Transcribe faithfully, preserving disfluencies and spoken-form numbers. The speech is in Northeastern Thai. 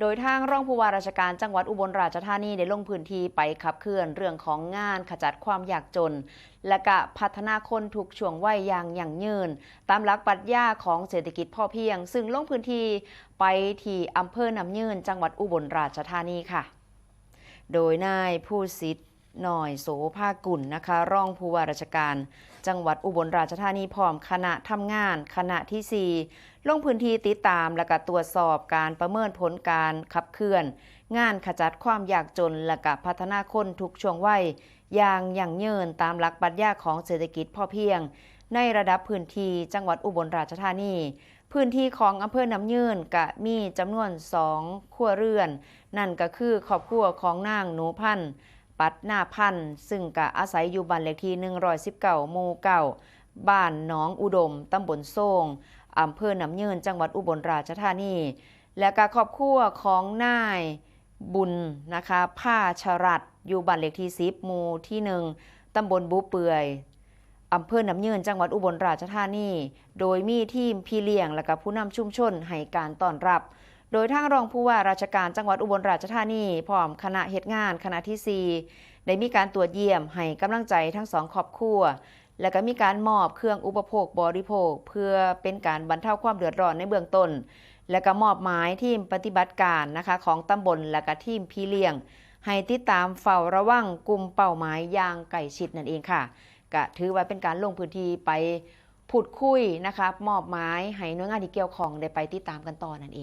โดยทางรองผู้ว่าราชการจังหวัดอุบลราชธานีได้ลงพื้นที่ไปขับเคลื่อนเรื่องของงานขจัดความยากจน และกะพัฒนาคนทุกช่วงวัยอย่างยั่งยืน ตามหลักปรัชญาของเศรษฐกิจพอเพียง ซึ่งลงพื้นที่ไปที่อำเภอน้ำยืนจังหวัดอุบลราชธานีค่ะ โดยนายภูสิทธิ์หน่อยโสภากุลนะคะ รองผู้ว่าราชการจังหวัดอุบลราชธานีพร้อมคณะทำงานคณะที่สี่ลงพื้นที่ติดตามและก็ตรวจสอบการประเมินผลการขับเคลื่อน งานขจัดความยากจนและก็พัฒนาคนทุกช่วงวัยอย่างยั่งยืนตามหลักปรัชญาของเศรษฐกิจพอเพียง ในระดับพื้นที่จังหวัดอุบลราชธานี พื้นที่ของอำเภอน้ำยืนกะมีจำนวนสองครัวเรือน นั่นก็คือครอบครัวของนางหนูพันธ์ ปัดนาพันธ์ ซึ่งกะอาศัยอยู่บ้านเลขที่หนึ่งร้อยสิบเก้าหมู่เก้า บ้านหนองอุดม ตำบลโซง อำเภอน้ำยืน จังหวัดอุบลราชธานี และกะครอบครัวของนายบุญนะคะ ภาชรัตน์ อยู่บ้านเลขที่สิบหมู่ที่หนึ่ง ตำบลบุเปื่อย อำเภอน้ำยืน จังหวัดอุบลราชธานี โดยมีทีมพี่เลี้ยงและกะผู้นำชุมชนให้การต้อนรับ โดยทางรองผู้ว่าราชการจังหวัดอุบลราชธานี พร้อมคณะเฮ็ดงานคณะที่สี่ได้มีการตรวจเยี่ยมให้กำลังใจทั้งสองครอบครัว และก็มีการมอบเครื่องอุปโภคบริโภค เพื่อเป็นการบรรเทาความเดือดร้อนในเบื้องต้น และก็มอบหมายทีมปฏิบัติการนะคะของตำบลและก็ทีมพี่เลี้ยง ให้ติดตามเฝ้าระวังกลุ่มเป้าหมายอย่างใกล้ชิดนั่นเองค่ะ ก็ถือว่าเป็นการลงพื้นที่ไปพูดคุยนะคะ มอบหมายให้หน่วยงานที่เกี่ยวข้องได้ไปติดตามกันต่อนั่นเอง